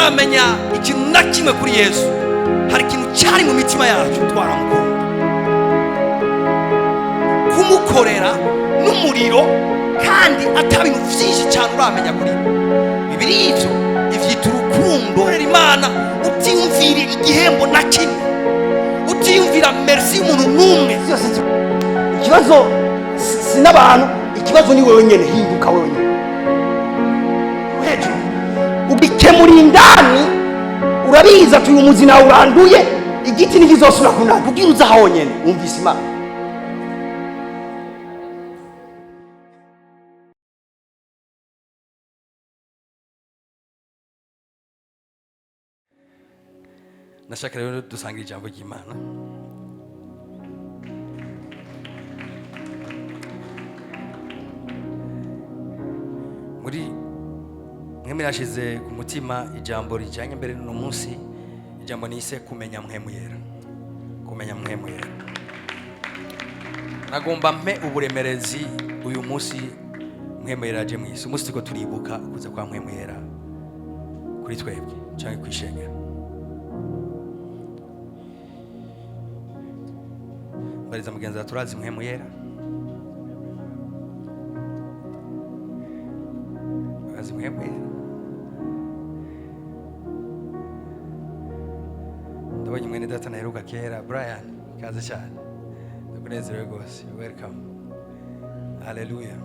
Tutaramenya ikintu na kimwe kuri Yesu, hari ikintu cyari mu mitima yacu, twaramukunda, kumukorera n'umuriro, kandi ata bintu byinshi cyane uramenya kuri we. Bibiri ivyo ivyita urukundo. Korera Imana utiyumvira igihembo na kimwe, utiyumvira merci y'umuntu n'umwe. Byose ikibazo si n'abantu, ikibazo ni wewe nyene. Hinduka wewe nyene hejuru, ugikemura indani. Urabizi ati uyu muzi nawe uranduye, igiti ntikizosubira kunanda. Ubwira uza honyene wumvise Imana. Nashaka rero dusangira ijambo ry'Imana. Muri mwemwe nashize ku mutima ijambo rijyanye mbere n'uno munsi, ijambo nise kumenya Mpwemu Yera. Kumenya Mpwemu Yera. Nagomba mpe uburemerezi uyu munsi Mpwemu Yera aje mu isi, umunsi turiko turibuka kuza kwa Mpwemu Yera kuri twebwe cyangwa kwishengera. Mbariza mugenzi wawe, turazi Mpwemu Yera? Urazi Mpwemu Yera? Ndabonye mwene data naheruka kera, Brian, kaze cyane, ndakunezerewe rwose. Welcome, haleluya.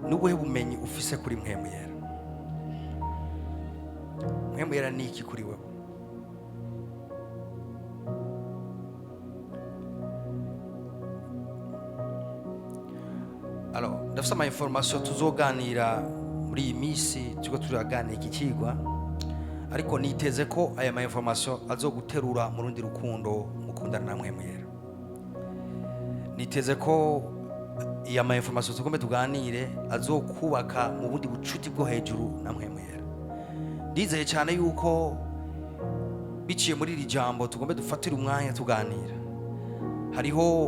N'ubuhe bumenyi ufise kuri Mpwemu Yera? Mpwemu Yera ni iki kuri wewe? Alors, ndafise ama information tuzoganira muri iyi minsi turiko turaganira iki kigwa, ariko niteze ko aya ma information azoguterura mu rundi rukundo mukundana na Mpwemu Yera. Niteze ko iya ma information tugombe tuganire azokubaka mu bundi bucuti bwo hejuru na Mpwemu Yera. Ndizeye cyane yuko biciye muri iri jambo tugombe dufatire umwanya tuganira, hariho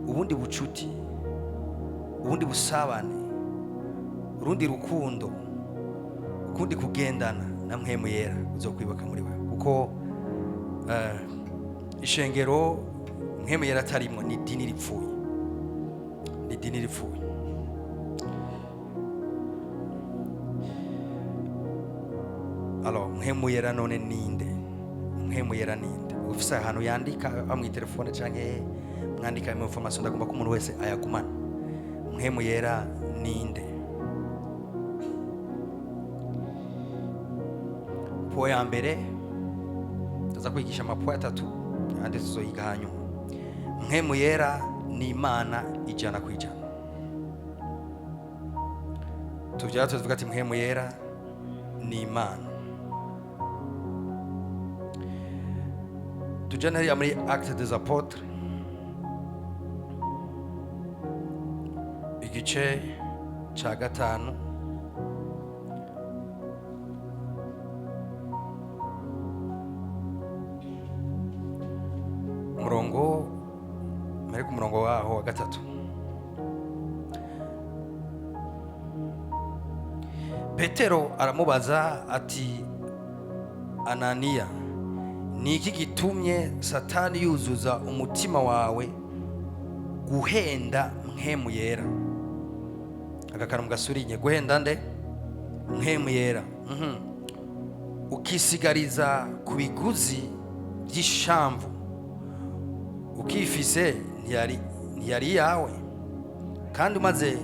ubundi bucuti, ubundi busabane, urundi rukundo, ukundi kugendana na Mpwemu Yera uzokwibaka muri we, kuko ishengero Mpwemu Yera atarimwo ni idini ripfuye, ni idini ripfuye. Alors, Mpwemu Yera none ninde? Mpwemu Yera ninde? Ufise ahantu yandika mu telefone canke mwandika ayo information, ndagomba ko umuntu wese ayagumana. Mpwemu Yera ninde? Point ya mbere, tuza kwigisha ama point atatu, andi tuzoyiga hanyuma. Mpwemu Yera ni Imana 100%. Tuvyara tuvuga ati Mpwemu Yera ni Imana. Tujane hariya muri Actes des Apôtres, igice ca 5, umurongo mbere, ku murongo waho wa 3. Petero aramubaza ati: "Ananiya, ni iki gitumye Satani yuzuza umutima wawe guhenda Mpwemu Yera?" Aka kantu gasurinye, guhenda nde? Mpwemu Yera. "Ukisigariza ku biguzi by'ishamvu ukifise, ntiyari iyawe? Kandi umaze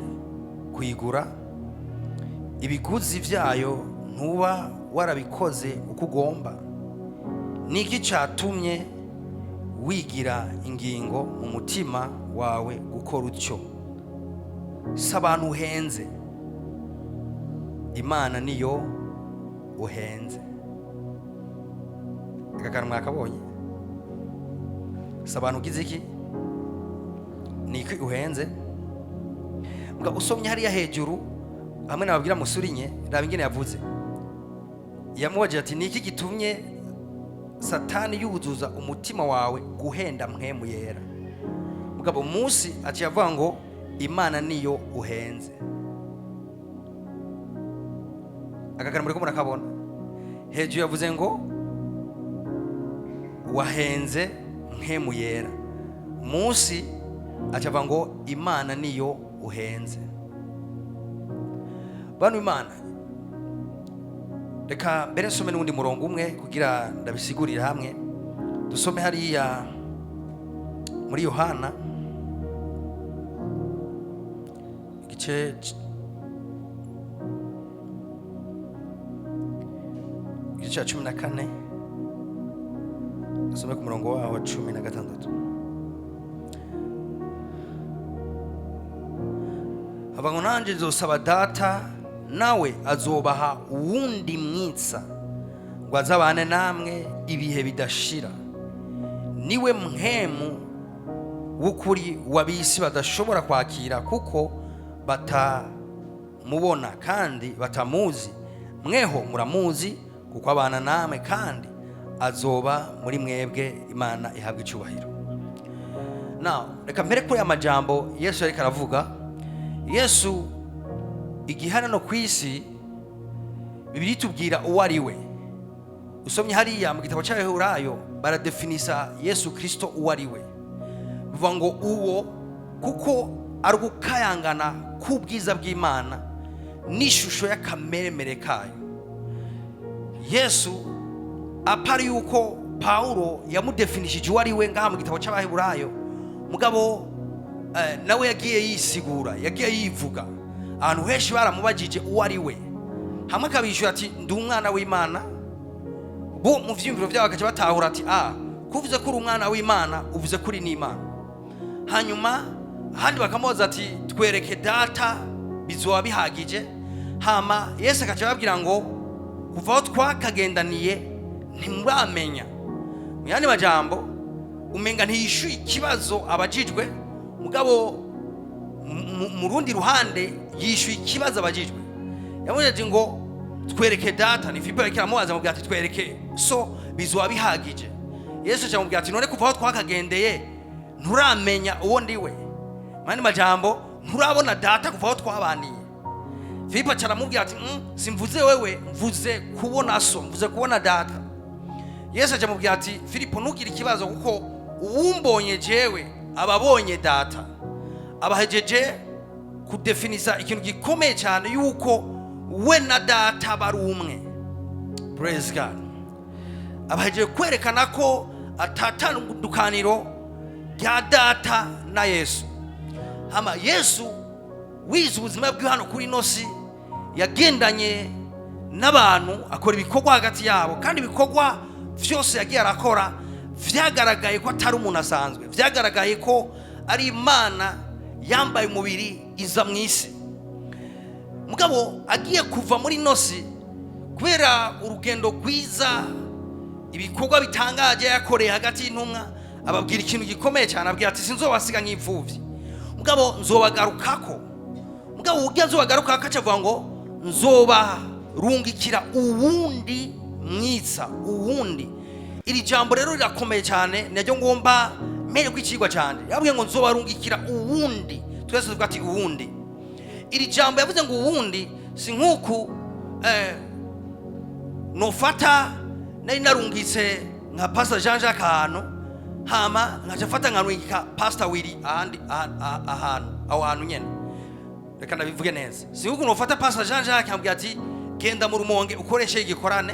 kuyigura ibiguzi byayo, ntuba warabikoze uko ugomba? Niki cyatumye wigira ingingo mu mutima wawe gukora utyo? Si abantu uhenze, Imana niyo uhenze." Aka kantu mwakabonye? Si abantu ugize iki, ni iki uhenze. Mbwa usomye hariya hejuru hamwe nababwira musurinye, raba ingene yavuze. Yamubajije ati: "Ni iki gitumye Satani yuzuza umutima wawe guhenda Mpwemu Yera?" Mugabo munsi aciye avuga ngo Imana niyo uhenze. Aka kantu muriko murakabona hejuru, yavuze ngo wahenze Mpwemu Yera. Munsi acavuga ngo Imana niyo uhenze. Bantu, Imana, reka mbere nsome n'uwundi murongo umwe kugira ndabisigurire hamwe. Dusome hariya muri Yohana igice cya 14, dusome ku murongo waho wa 16. Hava ngo: "Nanjye nzosaba Data, nawe azobaha uwundi mwitsa ngo azabane namwe ibihe bidashira. Niwe Mpwemu w'ukuri w'ab'isi badashobora kwakira, kuko batamubona kandi batamuzi. Mweho muramuzi, kuko abana namwe kandi azoba muri mwebwe." Imana ihabwa icyubahiro. Now, reka mbere kuri aya majambo Yesu yariko aravuga. Yesu igihe hano ku isi, Bibiliya itubwira uwo ari we. Usomye hariya mu gitabo cy'Abaheburayo, baradefinisa Yesu Kristo uwo ari we. Bivuga ngo uwo kuko ari ugukayangana k'ubwiza bw'Imana n'ishusho y'akameremere kayo. Yesu, apari yuko Pawulo yamudefinishije uwo ari we ngaha mu gitabo cy'Abaheburayo, mugabo nawe yagiye yisigura, yagiye yivuga ahantu henshi. Baramubajije uwo ari we, hamwe akabishyura ati: "Ndi umwana w'Imana." Bo mu vyiyumviro byabo bakaca batahura ati: "Ah, kuvuze ko uri umwana w'Imana, uvuze ko uri n'Imana." Hanyuma ahandi bakamubaza ati: "Twereke Data, bizoba bihagije." Hama Yesu akaca ababwira ngo: "Kuva aho twakagendaniye ntimuramenya." Mu yandi majambo, umenga ntiyishyuye ikibazo abajijwe, mugabo mu rundi ruhande yishyuye ikibazo abajijwe. Yamubaje ngo: "Twereke Data." Ni Filipo yariko aramubaza, amubwira ati: "Twereke So, bizoba bihagije." Yesu aca amubwira ati: "None kuva aho twakagendeye nturamenya uwo ndiwe? Mu yandi majambo, nturabona Data kuva aho twabaniye?" Filipo aca aramubwira ati: simvuze wewe, mvuze kubona So, mvuze kubona Data." Yesu aca amubwira ati: "Filipo, ntugire ikibazo, kuko uwumbonye jewe aba abonye Data." Abahejeje kudefinisa ikintu gikomeye cyane, yuko we na Data bari umwe. Praise God. Abahejeje kwerekana ko atatandukaniro rya Data na Yesu. Hama Yesu wize ubuzima bwe hano kuri ino si, yagendanye n'abantu, akora ibikorwa hagati yabo, kandi ibikorwa byose yagiye arakora vyagaragaye ko atari umuntu asanzwe, vyagaragaye ko ari Imana yambaye umubiri iza mu isi. Mugabo agiye kuva muri ino si, kubera urugendo rwiza, ibikorwa bitangaje yakoreye hagati y'intumwa, ababwira ikintu gikomeye cyane. Ababwira ati: "Sinzobasiga nk'imfuvyi, mugabo nzobagarukako." Mugabo uburyo azobagarukako, aca avuga ngo: "Nzobarungikira uwundi mwitsa, uwundi." Iri jambo rero rirakomeye cyane, naryo ngomba mbere kw'icigwa cyane. Yabwiye ngo: "Nzobarungikira uwundi." Twese tuvuga ati: "Uwundi." Iri jambo yavuze ngo uwundi, si nk'uku nofata nari narungitse nka Pastor Jean Jacques ahantu, hama nkaca mfata nkarungika Pastor Willy ahandi ahantu aho hantu nyene. Reka ndabivuge neza: si nk'uku nofata Pastor Jean Jacques nkambwira ati: "Genda mu Rumonge ukoreshe igikorane,"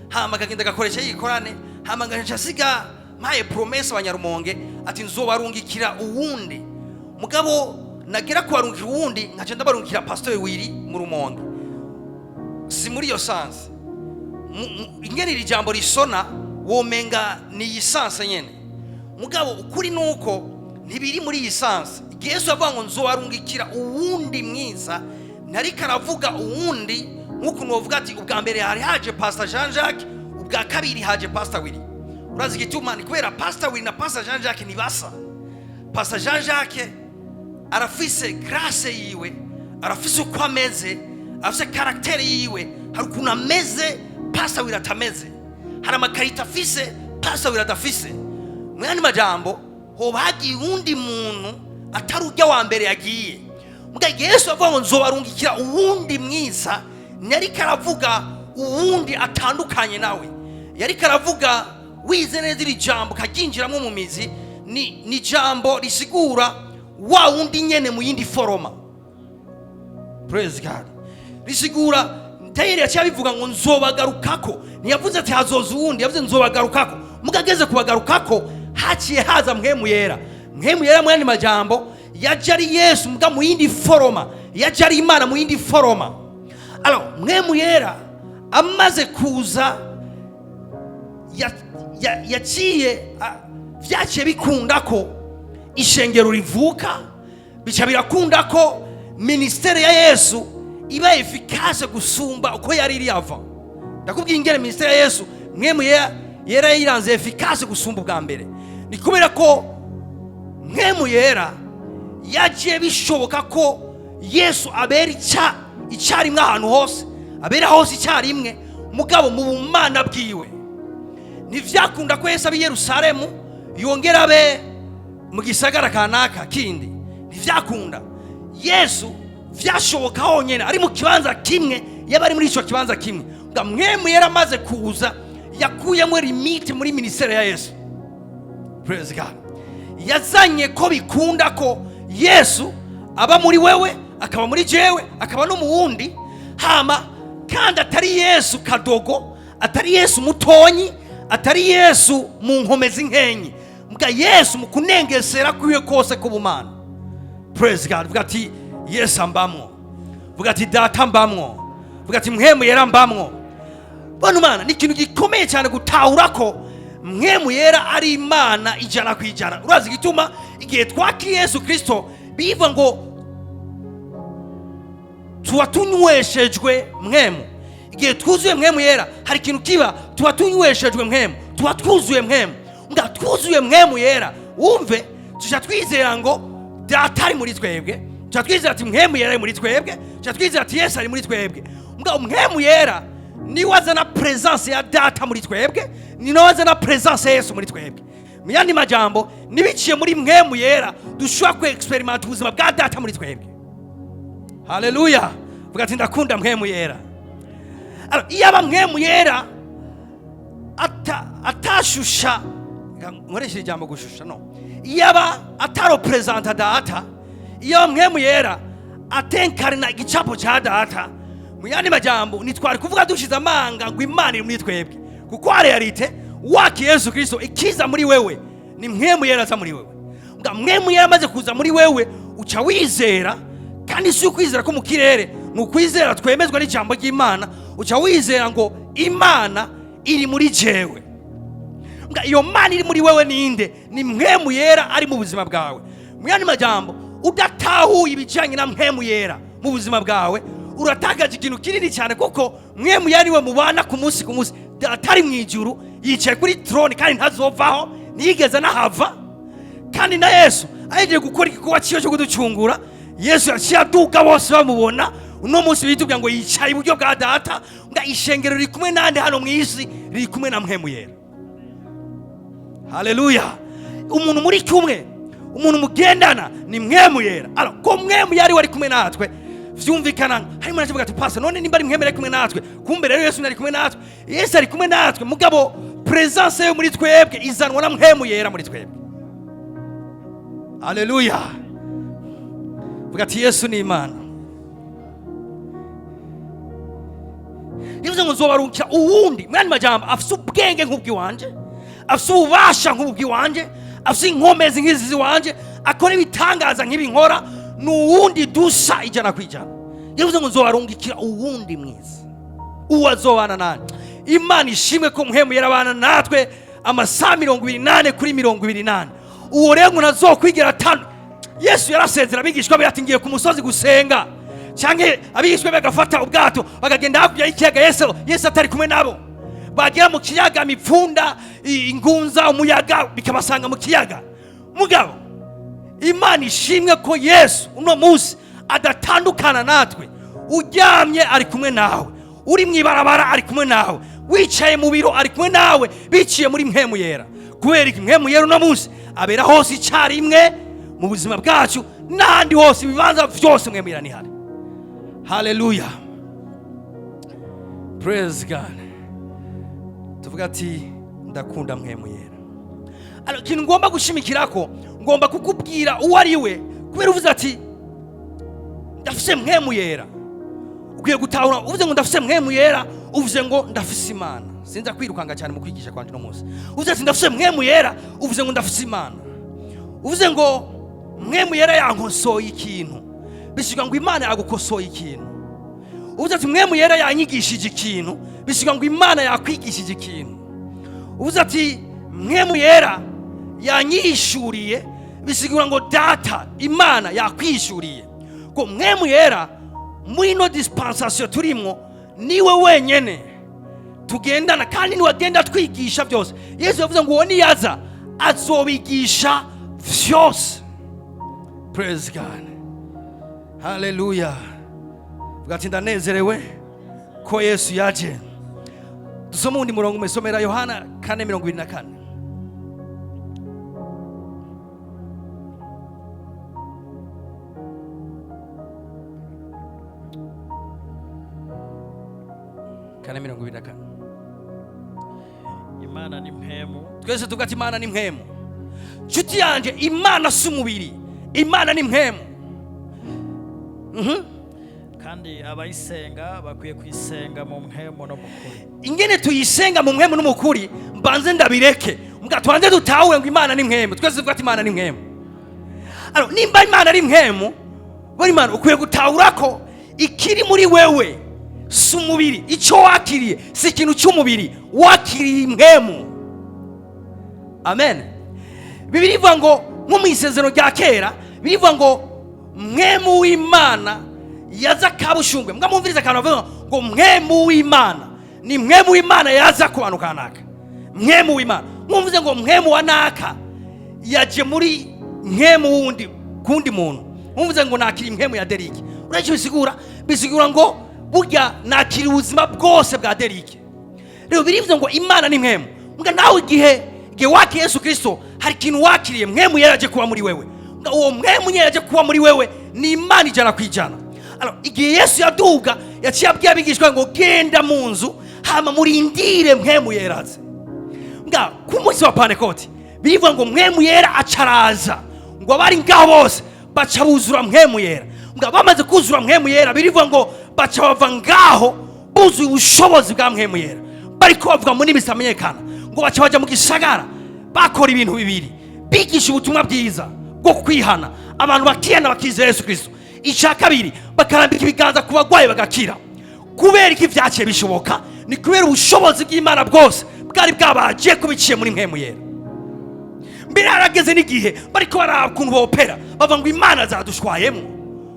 hama akagenda agakoresha igikorane, hama ngaca asiga mpaye promesse abanyarumonge ati: "Nzobarungikira uwundi." Mugabo nagera kubarungikira uwundi, nkaca ndabarungikira Pastor Willy mu Rumonge. Si muri iyo sens. Ingene iri jambo risona, womenga ni iyi sens nyene, mugabo ukuri nuko ntibiri muri iyi sens. Igihe Yesu avuga ngo: "Nzobarungikira uwundi mwiza," ntariko aravuga uwundi nk'ukuntu wovuga ati ubwa mbere hari haje Pastor Jean Jacques, ubwa kabiri haje Pastor Willy. Urazi igituma? Ni kubera Pastor Willy na Pastor Jean Jacques ntibasa. Pastor Jean Jacques arafise grâce yiwe, arafise uko ameze, arafise caractère yiwe, hari ukuntu ameze Pastor Willy atameze, hari ama qualités afise Pastor Willy adafise. Mu yandi majambo, hoba hagiye uwundi muntu atari ujya wa mbere yagiye. Muga Yesu avuga ngo: "Nzobarungikira uwundi mwiza," Ntiyariko aravuga uwundi atandukanye nawe. Yariko aravuga, wize neza iri jambo ukaryinjiramo mu mizi, ni ijambo risigura wa wundi nyene mu yindi forme. Praise God. Risigura tayeri yaciye abivuga ngo nzobagarukako. Ntiyavuze ati hazoza uwundi, yavuze nzobagarukako. Mugageze kubagarukako, haciye haza Mpwemu Yera. Mpwemu Yera, mu yandi majambo, yaje ari Yesu muga mu yindi forme, yaje ari Imana mu yindi forme. Alors, Mpwemu Yera amaze kuza, yaciye vyaciye bikunda ko ishengero rivuka, bica birakunda ko ministère ya Yesu iba efficace gusumba uko yari iri avant. Ndakubwira ingene ministère ya Yesu Mpwemu Yera yayiranze efficace gusumba ubwa mbere. Ni kubera ko Mpwemu Yera yagiye bishoboka ko Yesu abera icyarimwe ahantu hose, abera hose icyarimwe, mugabo mu bumana bwiwe. Ntivyakunda ko Yesu abe i Yerusalemu yongera abe mu gisagara kanaka kindi, ntivyakunda. Yesu vyashoboka honyene ari mu kibanza kimwe, yaba ari muri ico kibanza kimwe. Nga Mpwemu yaramaze kuza, yakuyemo limite muri ministère ya Yesu. Praise God. Yazanye ko bikunda ko Yesu aba muri wewe, akaba muri jewe, akaba no mu wundi. Hama kandi atari Yesu kadogo, atari Yesu mutonyi, atari Yesu mu nkomezi nkenyi, mbwa Yesu mu kunengesera kwiwe kose k'ubumana. Praise God. Vuga ati Yesu ambamwo, vuga ati Data mbamwo, vuga ati Mpwemu Yera mbamwo. Bano mana, ni ikintu gikomeye cyane gutahura ko Mpwemu Yera ari Imana 100%. Urazi igituma? Igihe twakiriye Yesu Kirisito, bivuga ngo tuba tunyweshejwe Mpwemu. Igihe twuzuye Mpwemu Yera, hari ikintu kiba, tuba tunyweshejwe Mpwemu, tuba twuzuye Mpwemu. Nga twuzuye Mpwemu Yera, wumve, tuja twizera ngo Data ari muri twebwe, tuja twizera ati Mpwemu Yera ari muri twebwe, tuja twizera ati Yesu ari muri twebwe. Nga Mpwemu Yera niwe azana présence ya Data muri twebwe, ni nawe azana présence ya Yesu muri twebwe. Mu yandi majambo, nibiciye muri Mpwemu Yera dushobora ku expérimenter ubuzima bwa Data muri twebwe. Haleluya. Vuga ati ndakunda Mpwemu Yera. Alors, iyo aba Mpwemu Yera atashusha, nkoresheje ijambo gushusha, no iyo aba atareprésenta Data, iyo aba Mpwemu Yera atincarna igicapo cya Data, mu yandi majambo ntitwari kuvuga dushize amanga ngo Imana iri muri twebwe. Kuko réalité waki Yesu Kristo, ikiza muri wewe ni Mpwemu Yera aza muri wewe. Nga Mpwemu Yera amaze kuza muri wewe, uca wizera, kandi si ukwizera ko mu kirere, ni ukwizera twemezwa n'ijambo ry'Imana. Uca wizera ngo Imana iri muri jewe. Nga iyo Mana iri muri wewe ninde? Ni Mpwemu Yera ari mu buzima bwawe. Mu yandi majambo, udatahuye ibijyanye na Mpwemu Yera mu buzima bwawe, uratakaje ikintu kinini cyane, kuko Mpwemu Yera niwe mubana ku munsi ku munsi. Data ari mu ijuru, yicaye kuri trône, kandi ntazovaho, ntiyigeze anahava. Kandi na Yesu agiye gukora igikorwa cyiwe cyo kuducungura, Yesu yaciye aduga bose bamubona. Uno munsi bitubwira ngo yicaye iburyo bwa Data. Nga ishengero riri kumwe nande hano mu isi? Riri kumwe na Mpwemu Yera. Haleluya. Umuntu muri kumwe, umuntu mugendana ni Mpwemu Yera. Alors, ko Mpwemu yari wari kumwe natwe, vyumvikana harimo nakivuga ati pastor, none nimba ari Mpwemu ari kumwe natwe, kumbe rero Yesu ari kumwe natwe. Yesu ari kumwe natwe, mugabo présence yo muri twebwe izanwa na Mpwemu Yera muri twebwe. Haleluya. Vuga ati Yesu ni Imana. Bivuze ngo nzobarungikira uwundi. Mu yandi majambo, afise ubwenge nk'ubw'iwanje, afise ububasha nk'ubw'iwanje, afise inkomezi nk'izi ziwanje, akora ibitangaza nk'ibi nkora, ni uwundi dusa 100%. Yavuze ngo nzobarungikira uwundi mwiza, uwo azobana nanjye. Imana ishimwe ko Mpwemu yarabana natwe amasaha 24/24. Uwo rero ngo ntazokwigera atanu. Yesu yarasezera abigishwa be ati ngiye ku musozi gusenga, cyangwa abigishwa be bagafata ubwato bakagenda hakurya y'ikiyaga, Yesu atari kumwe nabo. Bagera mu kiyaga, imipfunda, ingunza, umuyaga bikabasanga mu kiyaga. Mugabo Imana ishimwe ko Yesu uno munsi adatandukana natwe. Uryamye ari kumwe nawe, uri mu ibarabara ari kumwe nawe, wicaye mu biro ari kumwe nawe, biciye muri Mpwemu Yera. Kubera iki? Mpwemu Yera uno munsi abera hose icyarimwe mu buzima bwacu n'ahandi hose, ibibanza byose Mpwemu Yera nihari. Haleluya. Praise God. Tuvuga ati ndakunda Mpwemu Yera. Alors, ikintu ngomba gushimikirako, ngomba kukubwira uwo ari we, kubera uvuze ati ndafise Mpwemu Yera, ukwiye gutahura. Uvuze ngo ndafise Mpwemu Yera, uvuze ngo ndafise Imana. Sinza kwirukanga cyane mu kwigisha kwanje no munsi. Uvuze ati ndafise Mpwemu Yera, uvuze ngo ndafise Imana. Uvuze ngo Mpwemu Yera yankosoye ikintu, bisiga ngo Imana yagukosoye ikintu. Uvuze ati Mpwemu Yera yanyigishije ikintu, bisiga ngo Imana yakwigishije ikintu. Uvuze ati Mpwemu Yera yanyishuriye, bisigura ngo Data Imana yakwishuriye. Ko Mpwemu Yera muri ino dispensation turimwo niwe wenyene tugendana, kandi niwe agenda twigisha byose. Yesu yavuze ngo uwo niyaza azobigisha vyose. Praise God, haleluya. Vuga ati ndanezerewe ko Yesu yaje. Dusome uwundi murongo umesomera Yohana 4:24. 4:24. Imana ni mpemu. Twese tuvuga ati Imana ni mpwemu. Nshuti yanje, Imana si umubiri, Imana ni mpwemu. Kandi abayisenga bakwiye kuyisenga mu mpemu no mu kuri. Ingene tuyisenga mu mpwemu no mu kuri, mbanze ndabireke mbwa tubanze dutahure ngo Imana ni mpwemu. Twese tuvuga ati Imana ni mpwemu. Alors, nimba Imana ari mpwemu, bari Imana, ukwiye gutahura ko ikiri muri wewe si umubiri. Icyo wakiriye si ikintu cy'umubiri, wakiriye impwemu. Amen. Bibiliya ivuga ngo nko mu isezerano rya kera, bivuga ngo Mpwemu w'Imana yaza kabushungwe. Mbwa mwumvirize akantu bavuga ngo Mpwemu w'Imana ni Mpwemu w'Imana yaza ku bantu kanaka. Mpwemu w'Imana, mwumvize ngo Mpwemu wa naka yaje muri Mpwemu wundi kundi muntu. Mwumvize ngo nakiri Mpwemu ya Derike, uretse bisigura ngo burya nakiri ubuzima bwose bwa Derike. Rero birivuze ngo Imana ni mpwemu. Mbwa nawe igihe wakiriye Yesu Kristo, hari ikintu wakiriye. Mpwemu yaraje kuba muri wewe. Mbwa uwo Mpwemu nyene yaje kuba muri wewe ni Imana 100%. Alors, igihe Yesu yaduga, yaciye abwira abigishwa ngo genda mu nzu hama murindire Mpwemu Yeraze. Mbwa ku munsi wa Pentekote bivuga ngo Mpwemu Yera acaraza, ngo abari ngaho bose baca buzura Mpwemu Yera. Mbwa bamaze kuzura Mpwemu Yera, birivuga ngo baca bava ngaho buzuye ubushobozi bwa Mpwemu Yera, bariko bavuga mu ndimi zitamenyekana. Ngo baca baja mu gisagara bakora ibintu bibiri: bigisha ubutumwa bwiza bwo kwihana, abantu bakihana bakizera Yesu Kristo. Icya kabiri, bakarambika ibiganza ku bagwayi bagakira. Kubera iki vyaciye bishoboka? Ni kubera ubushobozi bw'Imana bwose bwari bwabaje ko biciye muri Mpwemu Yera. Mbere harageze n'igihe bariko baraba ukuntu bopera, bavuga ngo Imana zadushwayemo.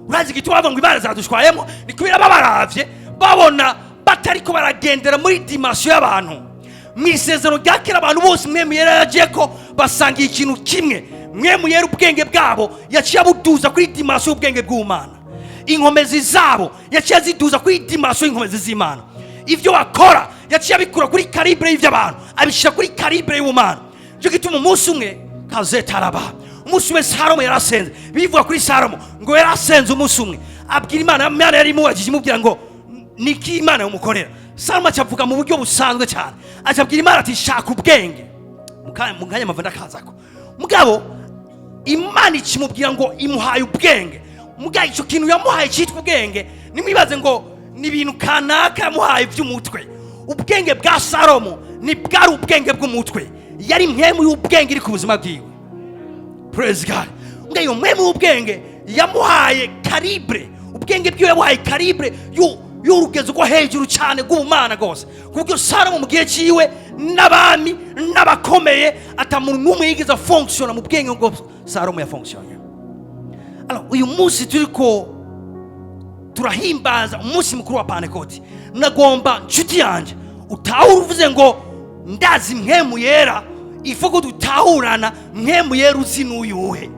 Urazi igituma bavuga ngo Imana zadushwayemo? Ni kubera babaravye babona batariko baragendera muri dimension y'abantu. Mu isezerano rya kera abantu bose Mpwemu Yera yagiye ko basangiye ikintu kimwe. Mpwemu Yera ubwenge bwabo yaciye abuduza kuri dimension y'ubwenge bw'Imana. Inkomezi zabo yaciye aziduza kuri dimension y'inkomezi z'Imana. Ivyo bakora yaciye abikura kuri calibre y'ivy'abantu, abishira kuri calibre y'Ubumana. Nico gituma umunsi umwe kazetaraba, umunsi umwe Salomo yarasenze. Bivuga kuri Salomo ngo yarasenze umunsi umwe abwira Imana. Imana yari imubajije imubwira ngo niki Imana yomukorera. Salomo acavuga mu buryo busanzwe cyane, acabwira Imana ati shaka ubwenge. Mu kanya mpava ndakazako. Mugabo Imana ikimubwira ngo imuhaye ubwenge. Mugabo icyo kintu yamuhaye cyitwa ubwenge, nimwibaze ngo ni ibintu kanaka yamuhaye by'umutwe. Ubwenge bwa Salomo ni bwari ubwenge bw'umutwe, yari mpwemu y'ubwenge iri ku buzima bwiwe. Praise God. Mbwa iyo mpwemu y'ubwenge yamuhaye calibre, ubwenge bwiwe yamuhaye calibre y'urugezo rwo hejuru cyane rw'ubumana rwose, ku buryo Salomo mu gihe ciwe n'abami n'abakomeye ata muntu n'umwe yigeze afonctiona mu bwenge ngo Salomo yafonctionye. Alors, uyu munsi turiko turahimbaza umunsi mukuru wa Pentekote, nagomba nshuti yanje utahura uvuze ngo ndazi Mpwemu Yera, ifuko dutahurana Mpwemu Yera uzi n'uyuhe,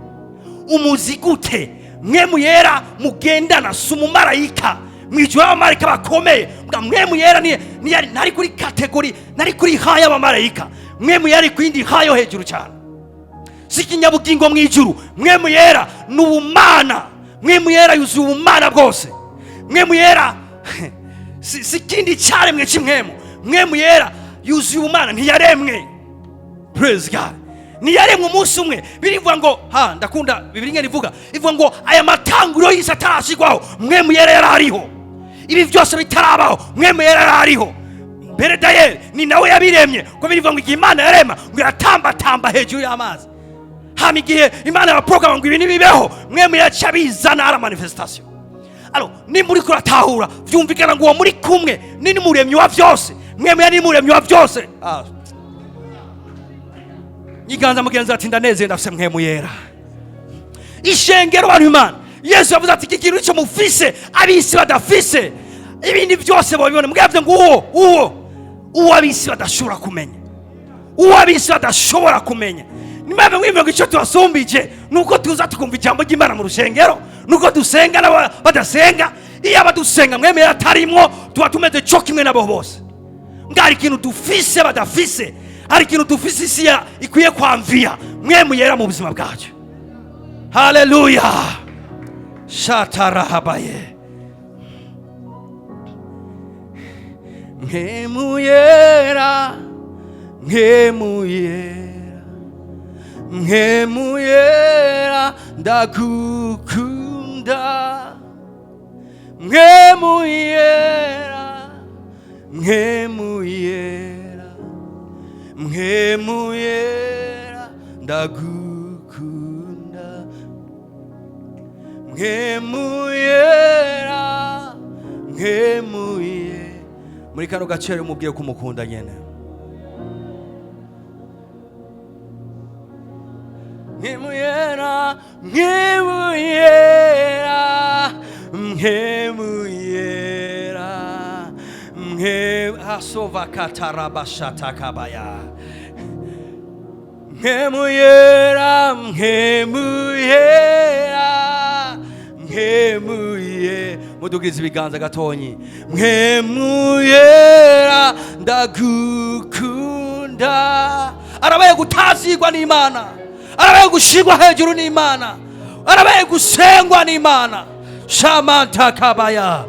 umuzi gute? Mpwemu Yera mugendana si umumarayika mu ijuru y'abamarayika bakomeye. Mbwa Mpwemu Yera ni yari, ntari kuri kategori, ntari kuri ha y'abamarayika. Mpwemu Yera ari ku yindi ha yo hejuru cyane, si ikinyabugingo mu ijuru. Mpwemu Yera ni ubumana. Mpwemu Yera yuzuye ubumana bwose. Mpwemu Yera Si ikindi cyaremwe cy'impwemu. Mpwemu Yera yuzuye ubumana, ntiyaremwe. Praise God. Ntiyaremwe umunsi umwe. Birivuga ngo, ha, ndakunda Bibiri ngene ivuga ngo aya matanguriro y'isi atarashyirwaho, Mpwemu Yera yari ariho. Ibi byose bitarabaho, Mpwemu Yera yari ariho mbere. Dayeri ni nawe yabiremye, ko birivuga ngo igihe Imana yarema ngo iratambatamba hejuru y'amazi, hama igihe Imana yaporogaramu ngo ibi nibibeho, Mpwemu yaca bizana ara manifestation. Alors nimba uriko uratahura, vyumvikana ngo uwo muri kumwe ni n'umuremyi wa vyose. Mpwemu Yera ni n'umuremyi wa vyose. Ah. Nyiganza mugenzi ati: "Ndanezeye, ndafise Mpwemu Yera." Ishengero, bantu Imana, Yesu yavuze ati: "Iki kintu icyo mufise abisi badafise, ibindi byose babibona." Mbwabyo ngo uwo abisi badashobora kumenya, uwo abisi badashobora kumenya. Nimba mwimwe ngo icyo tubasumbije nuko tuza tukumva ijambo ry'Imana mu rusengero, nuko dusenga nabo badasenga. Iyo abadusenga mwemera atarimwo, tuba tumeze cyo kimwe nabo bose. Mbwa hari ikintu dufise badafise, hari ikintu dufise isi ikwiye kwamviya: Mpwemu Yera mu buzima bwacu. Haleluya. Shatarahabaye. Mpwemu Yera, Mpwemu Yera, Mpwemu Yera, ndagukunda. Mpwemu Yera, Mpwemu Yera, Mpwemu Yera, ndagukunda. Mpwemu Yera, Mpwemu Yera. Muri kano gace rero, mubwiye ko umukunda nyene. Mpwemu Yera, Mpwemu Yera, Mpwemu Yera, Mpwemu asova katarabashatakabaya. Mpwemu Yera, Mpwemu Yera, Mpwemu Yera. Mudugize ibiganza gatonyi. Mpwemu Yera, ndagukunda. Arabaye gutazigwa n'Imana, arabaye gushigwa hejuru n'Imana, arabaye gusengwa n'Imana. Shamantakabaya.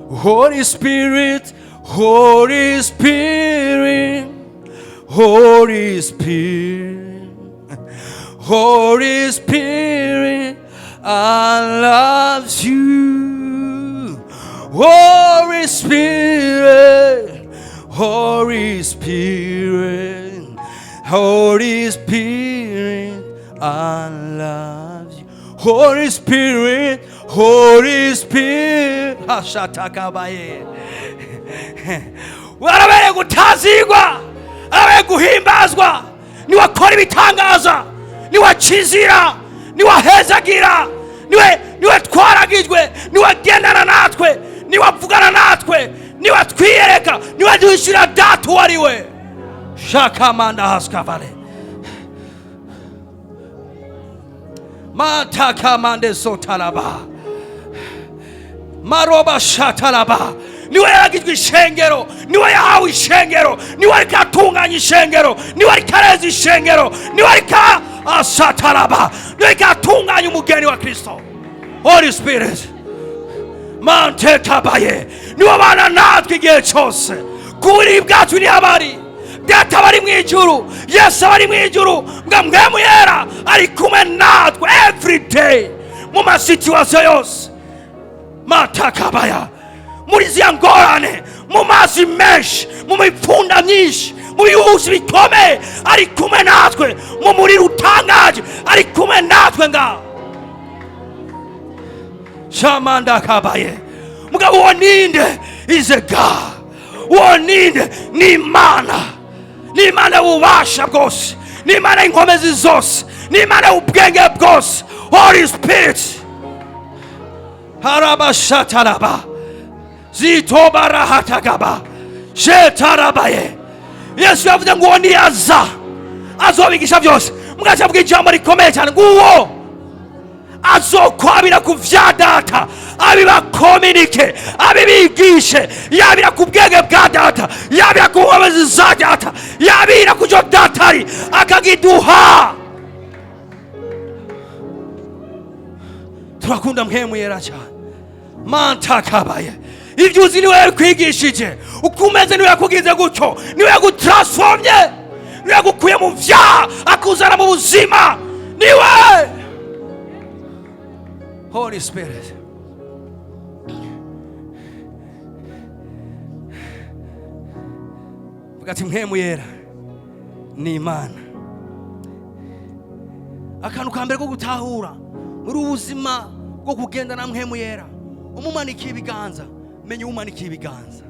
Holy Spirit, Holy Spirit, Holy Spirit, Holy Spirit, I love you. Holy Spirit, Holy Spirit, Holy Spirit, I love you. Holy Spirit, Holy Spirit. Hashatakabaye. Arabereye gutazigwa, arabereye guhimbazwa. Niwe akora ibitangaza, niwe akizira, niwe ahezagira, niwe twaragijwe, niwe agendana natwe, niwe avugana natwe, niwe atwiyereka, niwe aduhishurira Data uwo ari we. Shakamanda haskavale matakamande sotalaba maroba shatalaba. Niwe yaragijwe ishengero, niwe yahawe ishengero, niwe ariko atunganya ishengero, niwe ariko areza ishengero, niwe ariko asatalaba, niwe ariko atunganya umugeni wa Kristo. Holy Spirit mantekabaye, niwe abana natwe igihe cyose. Ku buriri bwacu niho abari. Data aba ari mu ijuru, Yesu aba ari mu ijuru, mbwa Mpwemu Yera ari kumwe natwe every day, mu ma situation yose. Matakabaya, muri ziya ngorane, mu mazi menshi, mu mipfunda myinshi, mu bihusi bikomeye, ari kumwe natwe. Mu muriro utangaje, ari kumwe natwe. Ngaho shamanda kabaye. Mugabo uwo ninde? Is a God. Uwo ninde? Ni Imana, ni Imana y'ububasha bwose, ni Imana y'inkomezi zose, ni Imana y'ubwenge bwose. Holy Spirit harabashataraba zitobarahatagaba shetarabaye. Yesu yavuze ngo uwo niyaza azobigisha byose. Mugaca avuga ijambo rikomeye cyane ngo uwo azokwabira ku vya Data abibakominike, abibigishe. Yabira ku bwenge bwa Data, yabira ku nkomezi za Data, yabira ku cyo Data ari akagiduha. Turakunda Mpwemu Yera cyane. Mantakabaye ibyo uzi, niwe yabikwigishije. Uko umeze niwe yakugize gutyo, niwe yagutransformye, niwe yagukuye mu vyaha akuzana mu buzima, niwe Holy Spirit. Vuga ati: "Mpwemu Yera ni Imana." Akantu ka mbere ko gutahura muri ubu buzima bwo kugenda na Mpwemu Yera, umumanikiye ibiganza, menya umumanikiye ibiganza.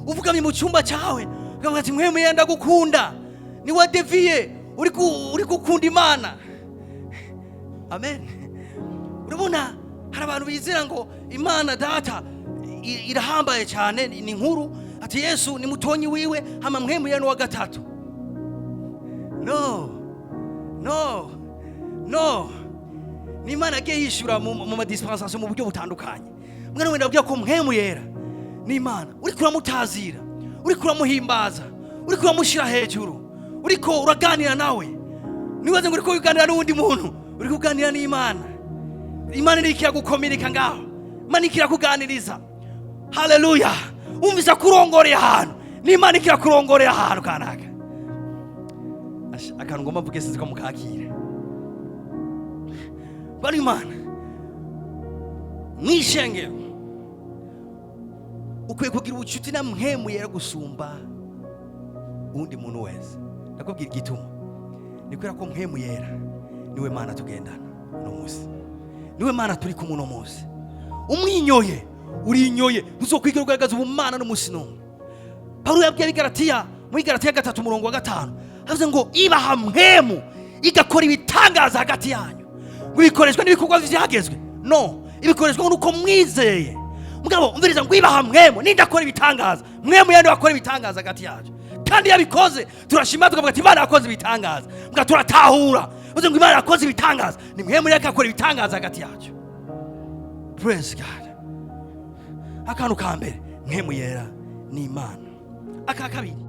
Uvugamye mu cyumba cyawe ukavuga ati: "Mpwemu Yera, ndagukunda." Niwe deviye uri gukunda Imana. Amen. Urabona, hari abantu bizera ngo Imana Data irahambaye cyane, ni nkuru, ati Yesu ni mutonyi wiwe, hama Mpwemu Yera ni uwa gatatu. No, no, no! Ni Imana yagiye yishyura mu madispensation mu buryo butandukanye. Mwana wenda ndabwira ko Mpwemu Yera ni Imana. Uriko uramutazira, uriko uramuhimbaza, uriko uramushyira hejuru, uriko uraganira nawe. Nibaze ngo uriko uganira n'uwundi muntu, uriko uganira n'Imana. Imana iriko iragukominika ngaho, Imana iriko irakuganiriza. Haleluya! Wumvise kurongoreye ahantu, n'Imana iriko irakurongorera ahantu kanaka. Akantu ngomba mvuge, sinzi ko mukakira. Bari Imana mwishengero, ukwiye kugira ubucuti na Mpwemu Yera gusumba uwundi muntu wese. Ndakubwira igituma: ni kubera ko Mpwemu Yera niwe Mana tugendana uno munsi, niwe Mana turi kumwe uno munsi. Umwinyoye, urinyoye, ntuzokwigira ugaragaza ubumana n'umunsi n'umwe. Pawulo yabwiye Abigaratiya, muri Garatiya 3 umurongo wa 5, avuze ngo ibaha Mpwemu igakora ibitangaza hagati yanyu, ngo ibikoreshwa n'ibikorwa vyagezwe? No, ibikoreshwa nuko mwizeye. Mugabo umviriza, ngo ibaha Mpwemu ninde akora ibitangaza? Mpwemu yandi akora ibitangaza hagati yacu, kandi iyo abikoze turashima, tukavuga ati: "Imana yakoze ibitangaza." Mbwa turatahura, uze ngo Imana yakoze ibitangaza, ni Mpwemu yari akora ibitangaza hagati yacu. Praise God! Akantu ka mbere, Mpwemu Yera ni Imana. Aka kabiri.